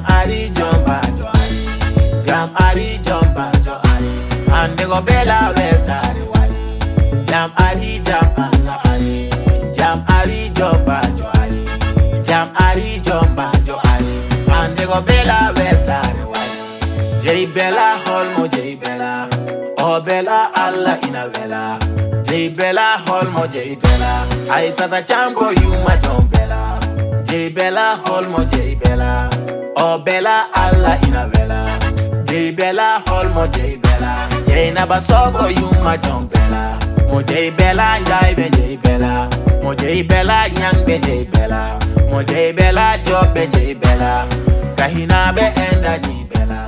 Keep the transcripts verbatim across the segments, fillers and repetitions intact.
Ari, jombajo ari. Jam ari, jombajo ari. Hande ko bela weltare wari. Jam ari, jam Allah ari. Jam ari, jombajo ari. Jam ari, jombajo ari. Hande ko bela weltare wari. Jey bela, holmo jey bela? O bela, Allah ina wela. Jey bela, holmo jey bela? Aysata Caam ko yumma jom bela. Jey bela, holmo jey bela? O bela, Allah ina wela. Jey bela, holmo jey bela? Jeynaba Soh ko yumma jom bela. Mo jey bela, Njaayɓe jey bela. Mo jey bela, Ñaŋɓe jey bela. Mo jey bela, Joobɓe jey bela. Kahinaaɓe en dañi bela.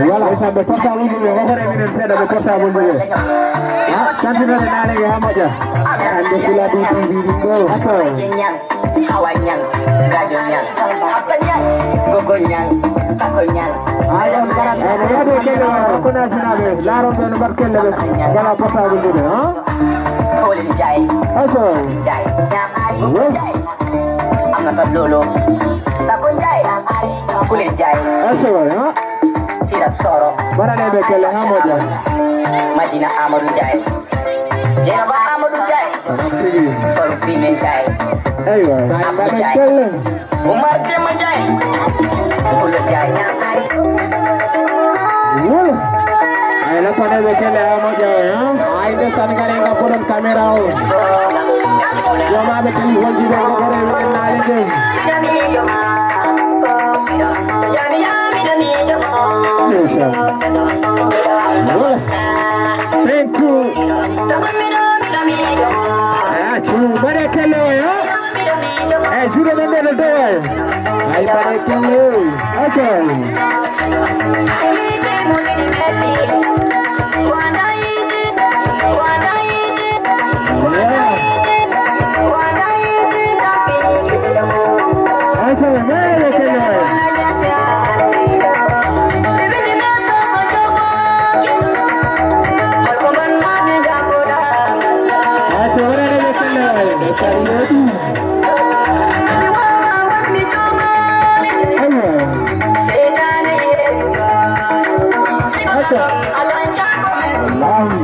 Voilà. Ndeysaan, ɓe portable ji ɓe, hokkore minen seeɗa ɓe portable ji ɓe. Ha, tantinore naanege ha moƴƴa. Hande Sila Dow T V ɗum ɗo. Acca. Hawa Ñaŋ, Gajo Ñaŋ, Hafsa Ñaŋ, Gogo Ñaŋ, Tako Ñaŋ. Ayo, kala. Eh, no yaade kelle o, ko nasinaaɓe, laaron ɓe no mbaɗ kelle ɓe, ngala portable ji ɓe, ha? Kawlin Njaay. Acca. Njaay. Njaay. Oui. Aminata Lolo. Tako Njaay. Kule Njaay. Acca waay, ha? Sira Soro. Mbaɗaneeɓe kelle ha moƴƴa. Madina Amadou Njaay. Jeynaba Amadou Njaay. Tigi. Tol Bine Njaay. Eywa. Abdou mbaɗen Njaay. Kelle. Umar Demba Njaay. Kule Njaay. Woo. Ay, lappaneeɓe kelle ha moƴƴa o, ha? Ay, ndeysaan, ngare ngam poɗon caméra o. Joomaaɓe téléphone ji ɓe, ko ɓore wiɗen naale ɗe. Ndeysaan. Woo. Thank you. Ah, cu, mbaɗe kelle o, ha? Eh, juuɗe men ɗe no dowa. Ay, mbaɗe kelle. Acca. Acca, mbaɗe kelle. Acca, mbaɗe kelle. Aywa. Acca. Wallahi.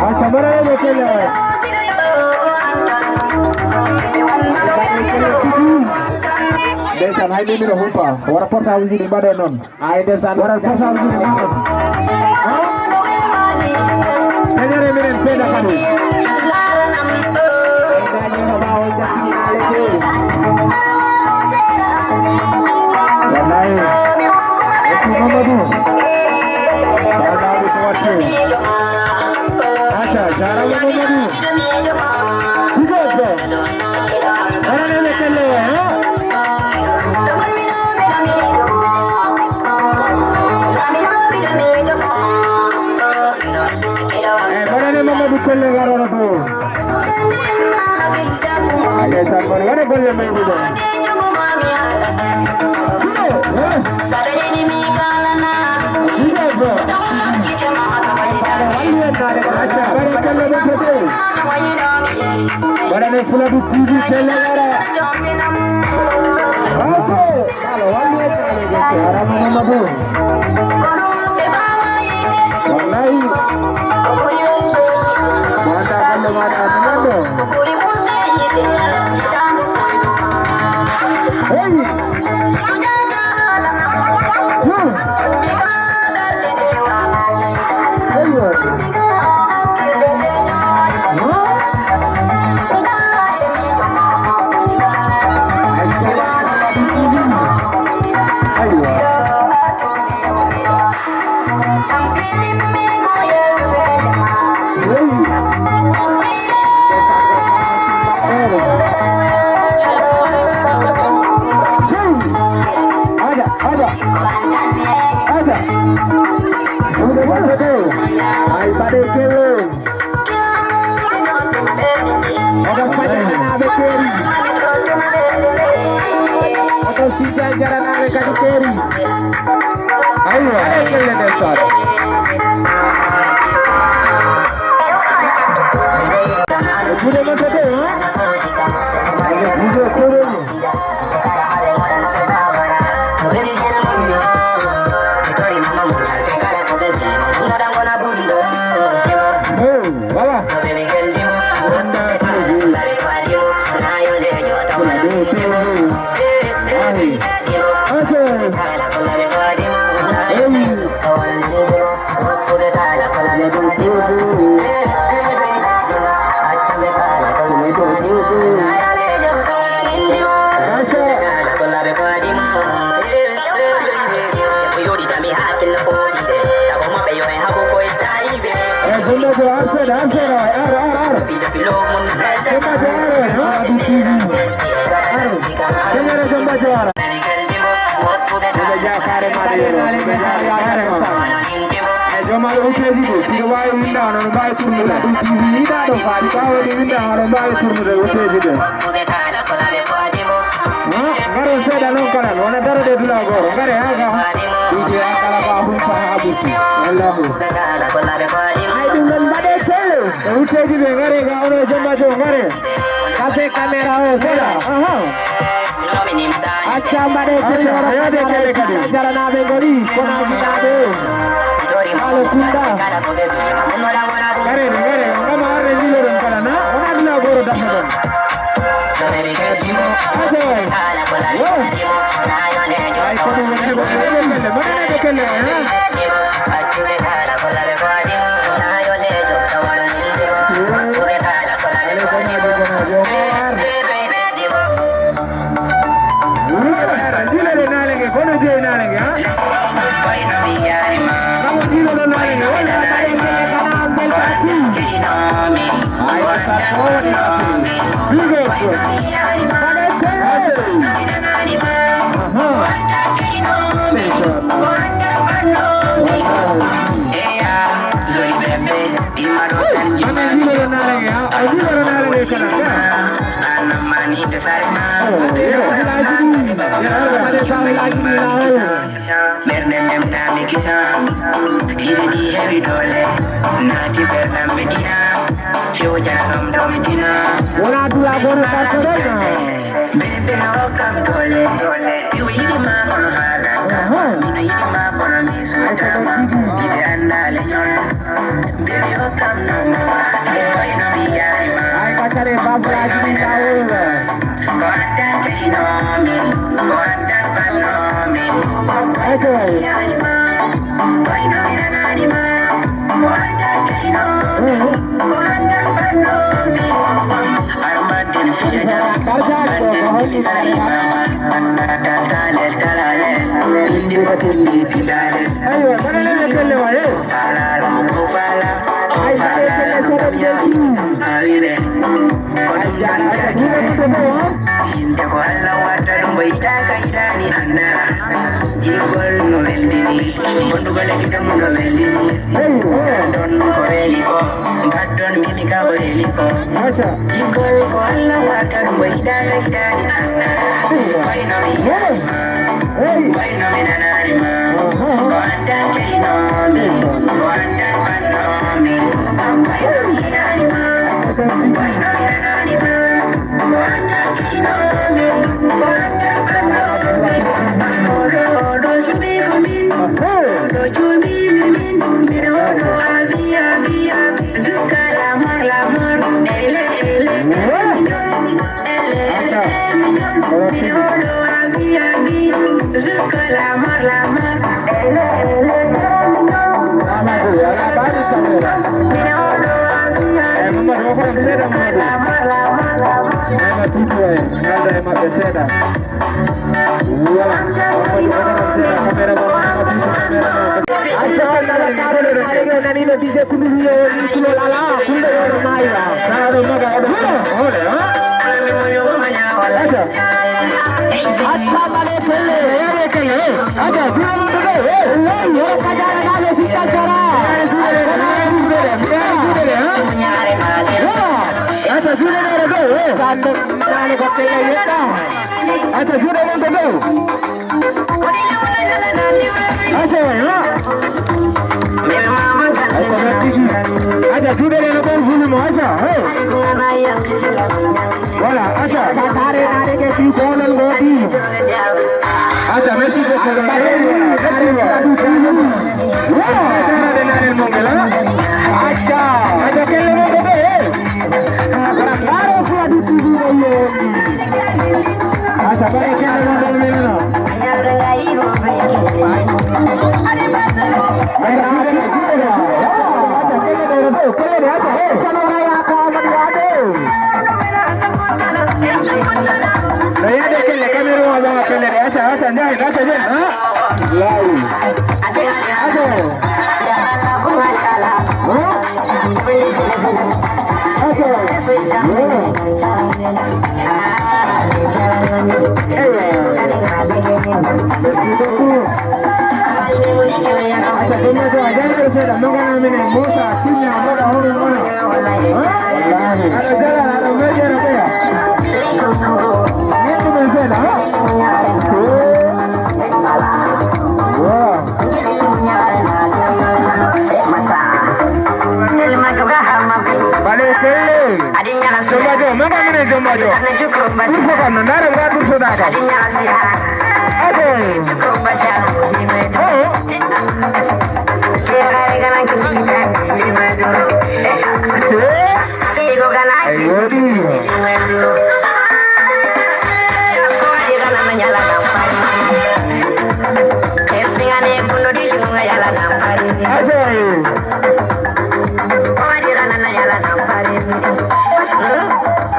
Acca, mbaɗaneeɓe kelle. Ndeysaan, hay mimino huppa. Wara portable ji ɗi mbaɗe noon. Ay, ndeysaan. Waral portable ji ɗi mbaɗe. Teñere minen seeɗa kadi. Gaañi ko ɓaawo jattinaaɗe de. Golle mawɗe ɗo. Sino, eh? Sino, bro. Aɗa walli en naade ko acca. Bare golle mon ko ɗo. Waɗane Fuladu T V tele wara. Aco. Aɗa walli en naade ko acca. Arama Mamadou. Wallahi. Mo anndaa golle maaɗa, a nananɗo. Hey! Hmm. Hey! Huh? Aywa. Aja, aja, aja. Ay, baɗe kelle. Oɗon paƴananaaɓe keeri. Oɗon sijjay jaranaaɓe kadi keeri. Aywa, aɗa kelle nder saare. E juuɗe mon tete, ha? Aɗa juuɗe koɗo. Voilà. Eh, Jombajo, ar seeɗa, ar seeɗa, ar, ar, ar. Jombajo, ar, ar, ar. Ar. Jombajo, ar. Ene jaa kaare maaɗa, yeru. Ene jaa kaare maaɗa. Eh, joom maaɗa hotteeji ɗi, siɗo waawi winndaama, no mbaawi tournude. Ɗum T V yiɗaa ɗo faali, ɓaawo ɗi winndaama, no mbaawi tournude hotteeji ɗe. Ha? Ngaron seeɗa noon kala, wona daro ɗe dula gooro. Ngare haa ga. Ɗiɗi haa kala ba humpa haa ɓurti. Wallahu. Ay, ɗum ɗon mbaɗe kelle. E wutteeji ɓe ngare ga, ono jomma to ngare. Kase caméra o seeɗa. Aha. Acca mbaɗe kelle. Ay, ay, ay, ay, ay, ay. Jaranaaɓe ngoni, kono jinaaɓe. Haalo kunda. Ngare, ngare, ngam arde njiloɗon kala na? Wona dula gooro dafno ɗon. Jiloɗo naale nge, kono jeyi naale nge, ha? Kamo jiloɗo naale nge, woni ha mbaɗe kelle kana am belta ti. Ay, ko sa ko woni ha ti. Big up. Mbaɗe kelle. Aha. Masha Allah. Wallahi. Amin, jiloɗo naale nge, ha? Ay, jiloɗo naale nge kana. Oh, yero, laaji ɗi. Yero, mbaɗe sa laaji ɗi laawol. Ɓernde memɗa mi kisa, hiɗi heɓi doole, naati ɓernam mi dina, fewjana kam ɗo mi dina. Wona dula gono ɗaɗɗo ɗon. Bebe hokkam doole, mi yiɗi ma kono haala, aha, miɗo yiɗi ma kono mi suuɗama, miɗo annda leñol. Bebe hokkam nonno ma, koyno mi yaari ma. Ay, ɓattare babulaaji ɗin laawol. Aywa, mbaɗa leen e pelle waay, eh. Ay, mbaɗa e pelle saɗa mi weltii. Ay, jaaraama, duuɓe ɗiɗi ɗo, ha? Yimɓe ko Allah watta ɗum, ko yiɗaaka yiɗaani anndaa. Jiggol no welɗini, bonndugol e giɗo mum no welɗini. Hey, oh. Ɗon ko weli ko, Addon mimi ka ko leli ko. Acha. Igol ko Allah watta ɗum o yiɗaaka yiɗaani Allah. Wayno mi yiɗaani ma. Hey. Wayno mi nanaani ma. Aha. Ko andan kelino mi. Ko andan fanno mi. Wayno mi yiɗaani ma. Wayno mi nanaani ma. Ko andan kelino mi. Ko andan fanno mi. Oɗo, oɗo suɓi ko min. Aha. Oɗo juumi min. Miɗo oɗo avi, avi, avi. Jusqu'à la mort, la mort. Elle est, elle est, elle est mignonne. Elle est, elle est, elle est mignonne. Mirodo, avi, avi. Jusqu'à la mort, la mort. Elle est, elle est, elle est mignonne. Mirodo, avi, avi. Jusqu'à la mort, la mort, la mort. Nana tuuti waay, ngalda e maɓɓe seeɗa. Voilà. Amadou Badara Sera, caméraman, Amadou Badara Sera. Acca, kala kaɗo nde kaɗo nde nani no dise kunu wiyo ni kulol ala, kulɗo yono mayo. Kaɗo maga oɗo hoole, ha? Acca. Acca, mbaɗe pelle, yeɓe kelle, eh. Acca, juuɗe mon ɗo, eh. Hey, yo kajara nalo sikka sara. Juuɗe ɗe, juuɗe ɗe, juuɗe ɗe, ha? Voilà. Acca, juuɗe ɗe ɗo, eh. Sando, nani ko pelle yetta. Acca juuɗe mon to dow. Acca waay, ha? Acca, merci. Acca juuɗe ɗe no ɓen huli mo, acca, hey. Voilà, acca. Tare, tare, ke fi ko non godi. Acca, merci beaucoup. Merci beaucoup. Voilà, tare de nane mon gela. Acca, acca, kelle mon to dow, eh. Kara karo fula du tudu yo. Aca, mbaɗe kelle mon ɗo, mi nana. Aca, juuɗe ɗe, juuɗe ɗe. Aca, kelle ɗe, ɗo, kelle ɗe, aca, eh, sano wona ya ka, Amadou Wade. No yaade kelle, caméra o, ɓawa kelle ɗe, aca, aca, njahen, aca, njahen, ha? Lawi. Aca. Huh? Aca. Yeah. Merci beaucoup. Aca, ɗum ne ko a jaari seeɗa, nogana minen Moussa, Sinna, Moɗa, hono wona. Wallaahi. Aɗa jala, aɗa weƴƴere ɓeya. Min ɗum en seeɗa, ha? Eh. Voilà. Mbaɗe kelle. Jombajo, mama mine jombajo. Ɗum fof kam no ndaare nga ɗum soɗaka. Ade. Oh. Eh. Ay, woɗi.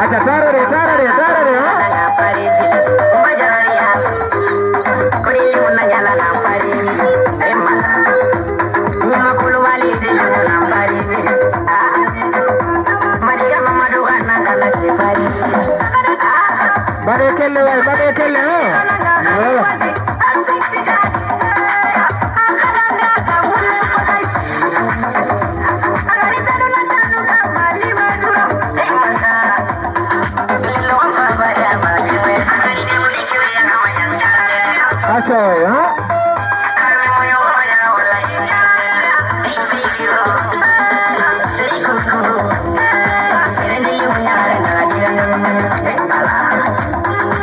Aca, tarare, tarare, tarare, ha? Mbaɗe kelle waay, mbaɗe kelle, ha? Voilà. Aca, ha?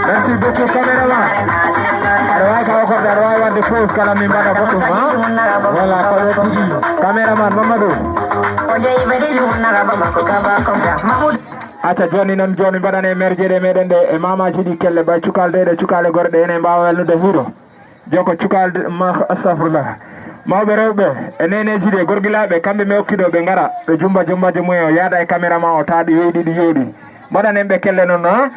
Merci beaucoup, caméraman. Aɗa waawi ka okkorde, aɗa waawi waɗde pause kala min mbaɗa photo, ha? Voilà, ko ɗo tigi. Caméraman Mamadou. Acca, jooni noon, jooni mbaɗane merjeɗe meɗen ɗe e mamaji ɗi kelle, ɓay cukalde ɗe, cukaale gorɗe, ene mbaawa welnude hiiro. Joko cukalde ma, astafurlah. Mawɓe rewɓe e neneji ɗi e gorgilaaɓe, kamɓe mi okki ɗo, ɓe ngara, ɓe jumba jumbajo mumen o, yaada e caméraman o, taa ɗi yoyɗi, ɗi yooɗi. Mbaɗanen ɓe kelle noon, ha?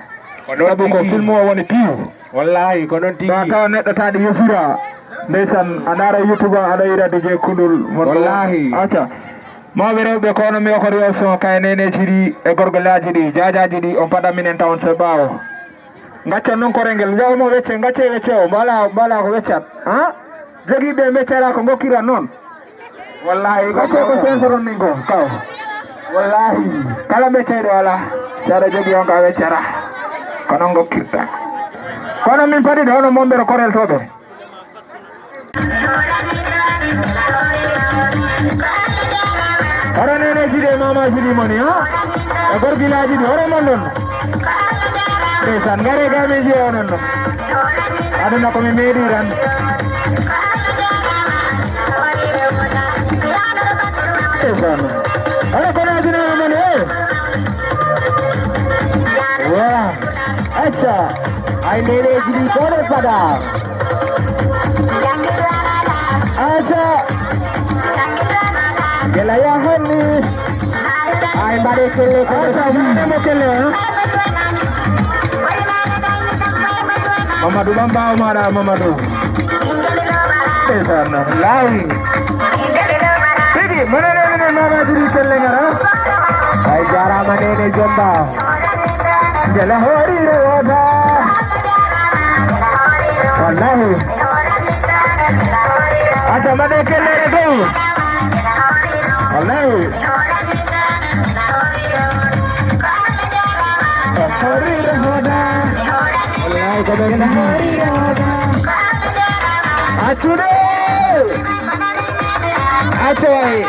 Ko ɗon tigi. Sabu ko film o woni piiw. Wallaahi, ko ɗon tigi. Tawa, tawa neɗɗo taa ɗi yosira. Ndeysaan, a ndaara YouTube, aɗa yiira D J Kundul. Wallaahi. Acca. Mawɓe rewɓe, ko onon mi okori o son ka e neneji ɗi, e gorgolaaji ɗi, jaajaaji ɗi, on paɗa minen tawon se ɓaawo. Ngaccon noon korel ngel, njaw mo wecce, ngacce wecce o, mbaala, mbaala ko weccat. Ha? Jogiiɓe mbeccata ko ngokkiran noon. Wallaahi, ngacce ko sensoron min ko, kaw. Wallahi, kala mbecceeɗo alaa. Si aɗa jogii on ko a weccataa. Ko noon ngokkirta. Kono min padi ɗo, onon mommbere koreltooɓe. Hoɗo neneeji ɗi e maamaaji ɗi moni, ha? E gorgilaaji ɗi, hoɗo mon ɗon? Ndeysaan, ngare gameeji e onon ɗon. Aduna ko mi meeɗi tan. Ndeysaan. Hoɗo kono aduna e mon, eh? Voilà. Acca. Ay, neneeji ɗi ko ɗo fada. Acca. Gela ya hanni. Ay, mbaɗe kelle ko. Acca, mbaɗe mo kelle, ha? Mamadou Bamba o maɗa Mamadou. Ndeysaan, lawi. Tigi, mona nene ne mama jiri kelle ngara. Ay, jarama nene jomba. Ndela horire woda. Wallahi. Acca mbaɗe kellere dow. Wallahi. Horire woda. Wallahi ko ɓe horire woda. Accude. Acca waay.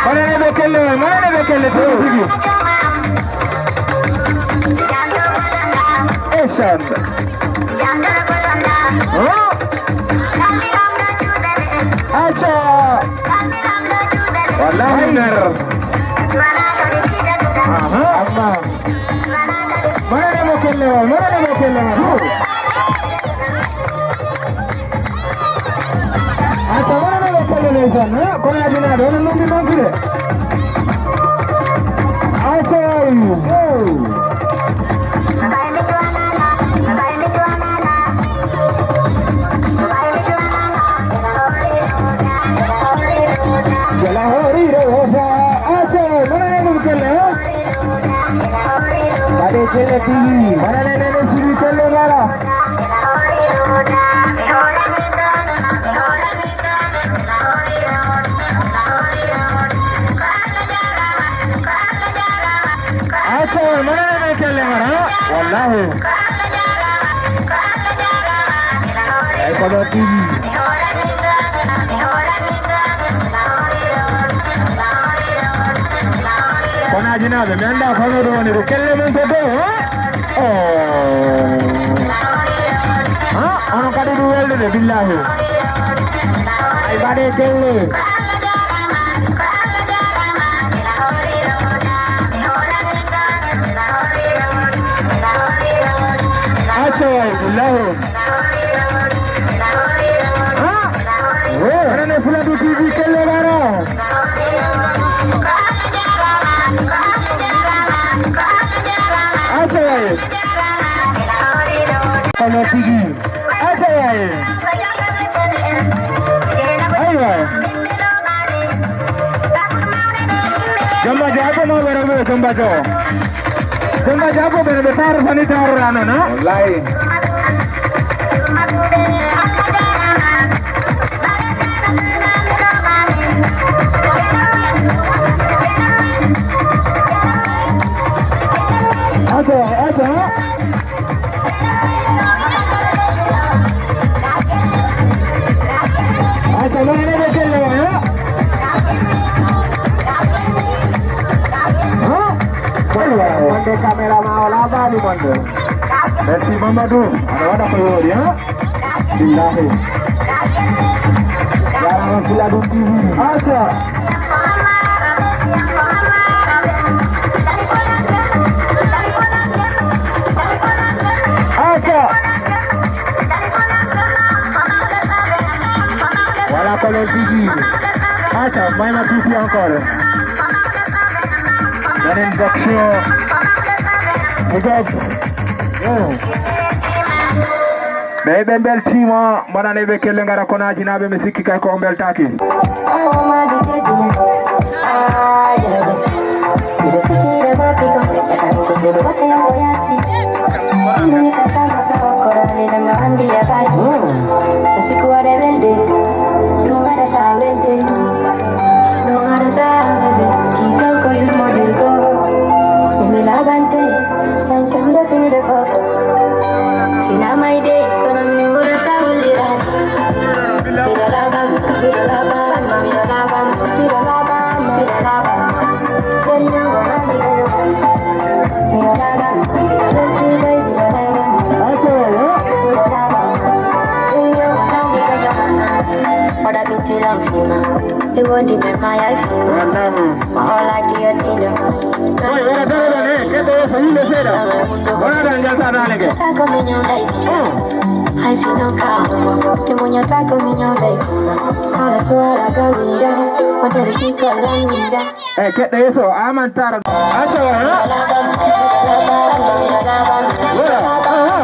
Mbaɗane ɓe kelle, mbaɗane ɓe kelle, tigi tigi. Esan. Huh? Acca. Wallahi nder. Aha. Amma. Mbaɗane mo kelle waay, mbaɗane mo kelle waay. Acca, wonano ɓe kolle ndeysaan, ha? Kono adinaaɗo, onon non mi manquide. Acca, ay. Oh. Jala hori ro wota. Acca, wonano ɗum kelle, ha? Mbaɗe kelle tigi. Wonano nene siri kelle ngara. Acca, manana ɓe kelle ngara, wallahi. Ay, ko ɗo tigi. Kono adinaaɓe, mi anndaa kono ɗo woni ko kelle mum ko dow, ha? Oh. Ha? Onon kadi ɗum weldude, billahi. Ay, mbaɗe kelle. Acca waay, billahi. Ha? Wo, aɗa ne Fuladu T V kelle bara. Acca waay. Kono tigi. Acca waay. Aywa. Jomba Jabo mo wara mo Jomba Jo. Jomba Jabo ɓe ɓe taaro fani taaro rano na. Wallahi. Ato, ato. Aca, no, no, no, kelle, ha? Ha? Wonde caméra ma wala bani wonde. Merci Mamadou. Aɗa waɗa ko yoori, ha? Billahi. Jarama Fuladu T V. Aca. Aca. Voilà, ko ɗon tigi. Aca, mayma tuuti encore. Menen Boxo. Big up. Yo. Ɓe ɓe mbeltiima, mbaɗane ɓe kelle ngara kono ajinaaɓe, mi sikki kay ko o mbeltaaki. Oy, wara dara ɗon, eh, keɗɗo yeeso, yimɓe seeɗa. Wara ɗon, njalta daande ge. Oh. Eh, keɗɗo yeeso, Amantara. Acca, wara, ha? Wara, aha.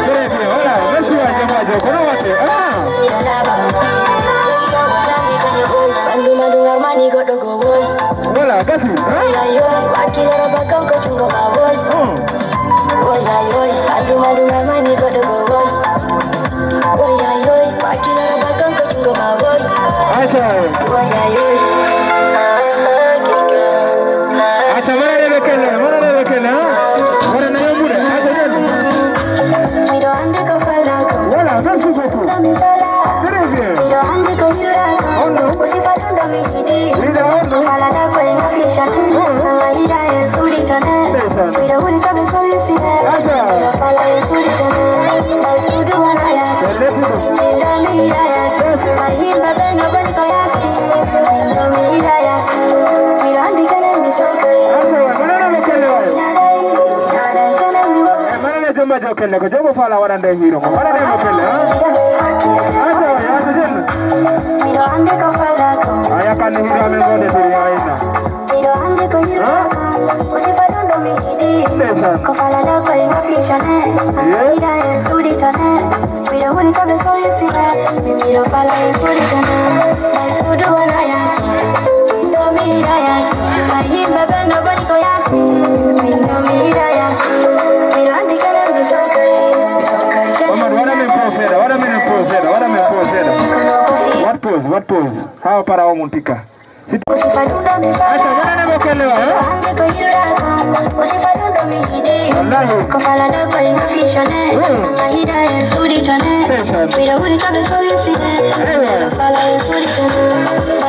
Très bien, voilà, merci, wa jamajo, kono watte, ah. Ɓandu ma ɗum armani goɗɗo go woy. Voilà, gasi, ha? Woy, ayo, wakkiloro ba kanko jungo ma woy. Hmm. Woy, ayo, ɓandu ma ɗum armani goɗɗo go woy. Woy, ayo, wakkiloro ba kanko jungo ma woy. Acca. Woy, ayo. Acca, wara ɗe ɓe kelle, wara ɗe ɓe kelle, ha? Wara na yombude, acca, ɗen. Miɗo andi ko fala ko. Voilà, merci beaucoup. Ɗo mi fala. Très bien. Miɗo andi ko yura ko. On ɗo. O sifa ɗum ɗo mi yiɗi. Yiɗa on ɗo. Ko fala ɗo ko en official. Mm. Ama yiɗa en suuɗi to ne. Ndeysaan. Miɗo wuli ko ɓe sowi sine. Acca. Miɗo fala en suuɗi to ne. Ɓay suudu wona yaasi. Ko leppi ɗum. Miɗo mi yiɗa yaasi. Yes. Ay yimɓe ɓe no boni ko yaasi. Miɗo mi yiɗa yaasi. Miɗo andi kene mi sonka. Acca, wa, manana mo kelle wa. Naɗay, naɗay kene mi wo. Eh, manana jomma jo kelle ko jomma fala waɗande hiro ko. Waɗande mo kelle, ha? Acca, wa, yaasi jenna. Miɗo andi ko fala ko. A yakkanno hiro amen wonde to yaayina. Miɗo andi ko yimɓe. Ha? Ko sifa ɗum ɗo mi yiɗi. Ndeysaan. Ko fala ɗo ko en official ne. Ye? Yiɗa en suuɗi to ne. Miɗo wuli ko ɓe sowi sine. Miɗo fala en suuɗi to ne. Ay suudu wona yaasi. Min ɗo mi yiɗa yaasi. Ay yimɓe ɓe no boni ko yaasi. Min ɗo mi yiɗa yaasi. Miɗo andi kene mi sonka. Mi sonka kene. Omar, waɗa min pause seeɗa, waɗa min pause seeɗa, waɗa min pause seeɗa. Kono ko fi- What pause, what pause? Haa o para o mum tikka. Acca, waɗane mo kelle o, eh? Wallahi. Ko fala ɗo ko en official ne. Hmm. Ndeysaan. Miɗo wuli ko ɓe sowi sine. Ewa. Miɗo fala en suuɗi to ne.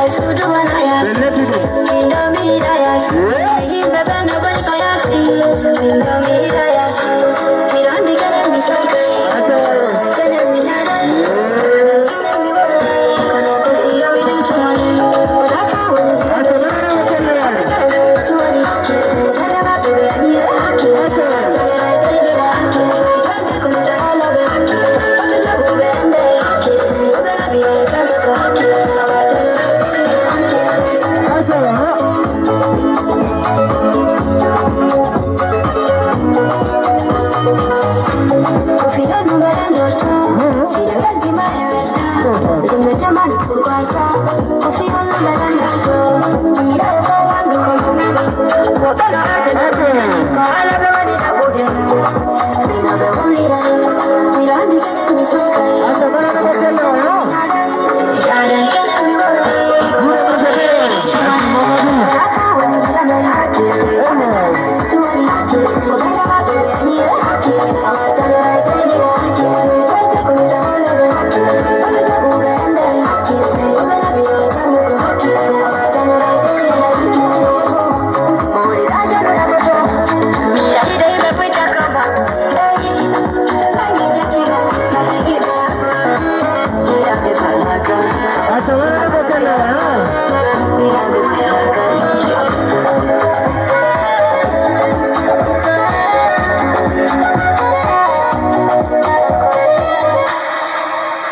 Ay suudu wona yaasi. Ɓe leppi ɗum. Min ɗo mi yiɗa yaasi. Eh? Yimɓe ɓe no boni ko yaasi. Min ɗo mi yiɗa yaasi. Miɗo andi kene mi sonka. Acca. Kene mi naɗa. Eh.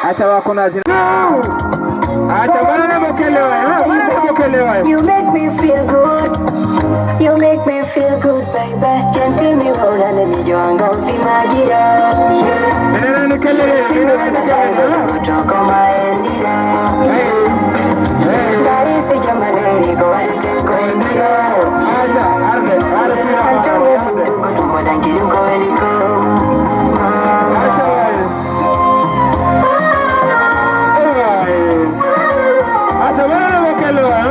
Acca wa konaji. Acca, waɗane mo kelle o, ha? Waɗane mo kelle o. You make me feel good. You make me feel good, baby. Gentle mi wawlane mi jongo fi magira. Ene rani kelle, ene rani kelle, ha? Toko ma endira. Hey. Hey. Dari si jamane ni ko wari tenko endira. Acca, arde, arde. Antonio, arde. Tuko tumo dangi ko eliko. Acca, waɗane. Acca, waɗane mo kelle o, ha?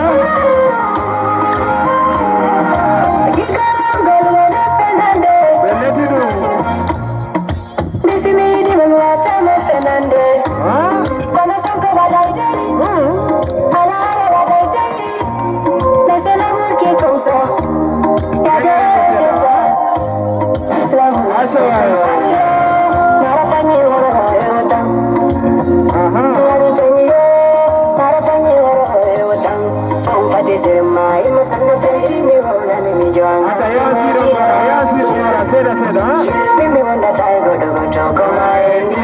Seeɗa, seeɗa, ha? Eyi.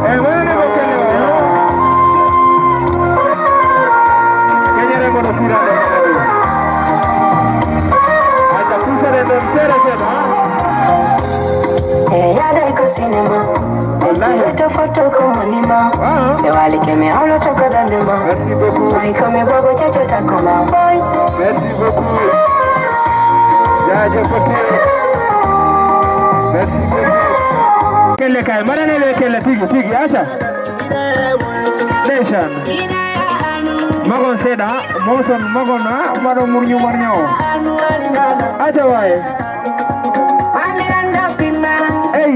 Eyi, wonande ɓe kelle o, ha? Keñere mono sirande. Hajja, pusaɗen ɗon seeɗa seeɗa, ha? E yaade ko sinema. Wallahi. Ɓe to foto ko monima. Ah. Se wali ke mi hawlo to ko dande ma. Merci beaucoup. Mai ko mi bobo chacho ta ko ma boy. Merci beaucoup. Jaajëf Fati. Merci beaucoup. Kelle kay, mbaɗane ɓe kelle tigi, tigi, aca. Ndeysaan. Magon seeɗa, moson, magon, ha, mbaɗo murñu marño. Aca waay. Hey.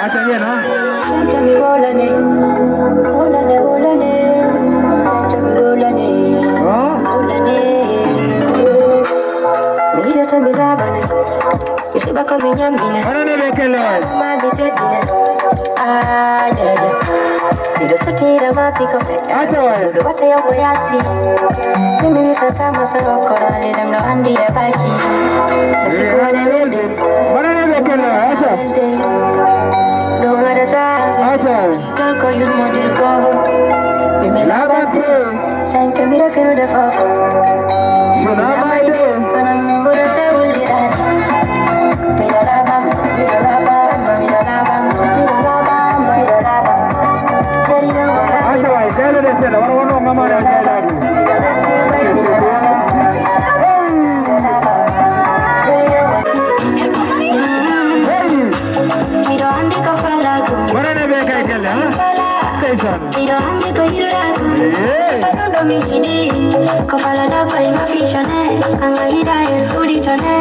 Aca, yen, ha? Oh. Waɗane ɓe kelle waay. Aca waay. Waɗane ɓe kelle waay, aca. Aca. Laabante. Sona mayde. Aca waay, gayle ɗe seeɗa, wara wonno ngamani on gaylaɗi. Hey! Hey! Miɗo andi ko falago. Waɗane ɓe kay kelle, ha? Fala. Ndeysaan. Miɗo andi ko yiɗirago. Eh. Sifa ɗum ɗo mi yiɗi. Ko falaɗo ko e ma fishone. Anga yiɗa e suuɗi tone.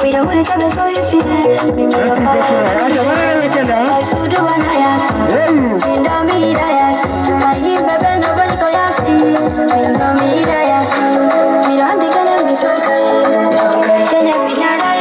Miɗo wuli to ɓe soyi sine. Miɗo fala. Aca, waɗane ɓe kelle, ha? Ay suudu wona yaasi. Hey. Miɗo mi yiɗa yaasi. Ay yimɓe ɓe no boni ko yaasi. Miɗo mi yiɗa yaasi. Miɗo andi kene mi sonkay. Kene mi ñaanay.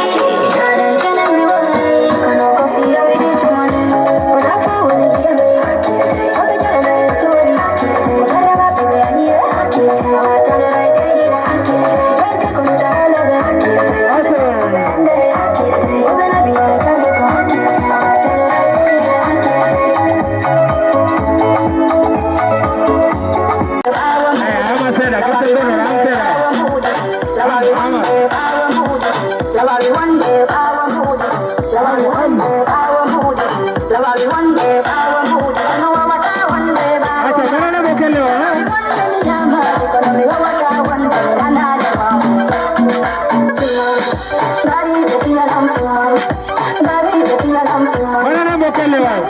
Eh, ama seeɗa, goɗɗo goɗɗo, am seeɗa. Ama, ama. Aca, mbaɗane ɓe kelle o, ha? Mbaɗane mo kelle waay.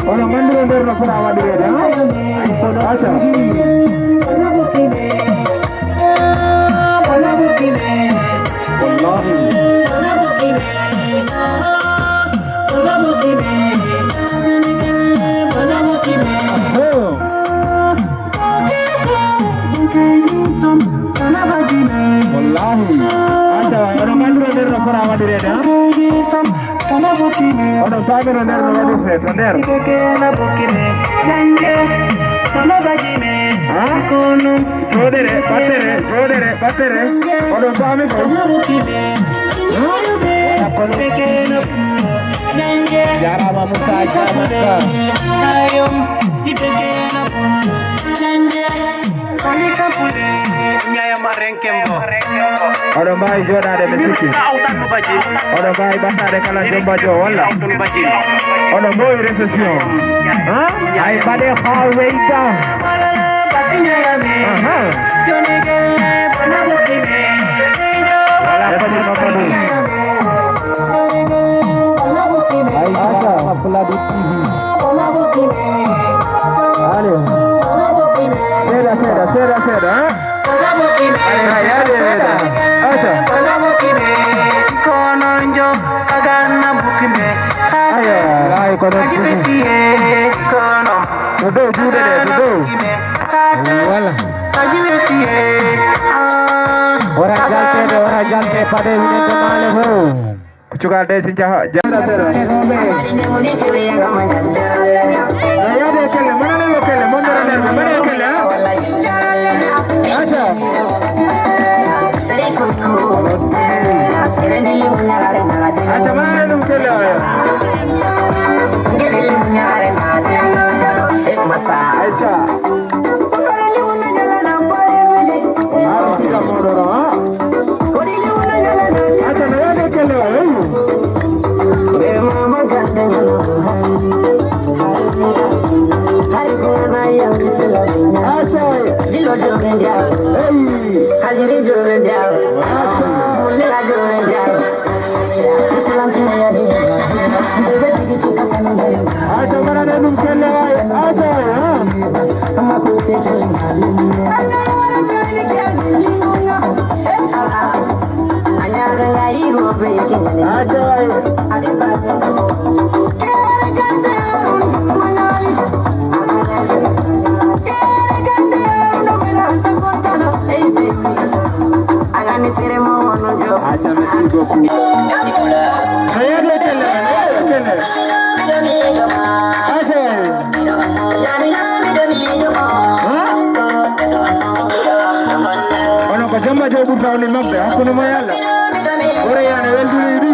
Onon nganndira nder no fota waɗireede, ha? Aca. Wallahi. Oh. Wallahi. Aca waay, oɗon nganndira nder no fota waɗireede, ha? Oɗon paamira nder no waɗirte to nder. Ha? Jooɗere, ɓattere, jooɗere, ɓattere. Oɗon paami ko? Jaaraama Moussa Diamaka. Oɗon mbaawi jooɗaade, mi sikki. Oɗon mbaawi ɓasaade kala jombajo o, walla? Oɗon mbaawi réception. Ha? Ay, mbaɗee haa weyda. Aha. Wala ko Mamadou. Ay, aca, Fuladu T V. Allez. Seeɗa, seeɗa, seeɗa, seeɗa, ha? Ay, ay, ay, ay, ay. Aca. Aya, ay, kono. To dow juuɗe ɗe, to dow. Voilà. Wota jalte de, wota jalte, paɗe winen to maale fof. Cukalde si njaha, ja-, no yaade kelle, manane mo kelle, mo mbaɗa nder, mbaɗa kelle, ha? Aca. Aca, manane ɗum kelle, oya. Aca. Artira moɗoro, ha? Aca, no yaade kelle, hey. Aca, hey. Aca. Aca, mbaɗaɗen ɗum kelle waay. Aca, ha? Aca waay. Aca, merci beaucoup. No yaade kelle, no yaade kelle. Aca waay. Ha? Onon ko jomma jo ɓurta woni maɓɓe, hakkunde mo e Allah. Ɓore yaane weldude.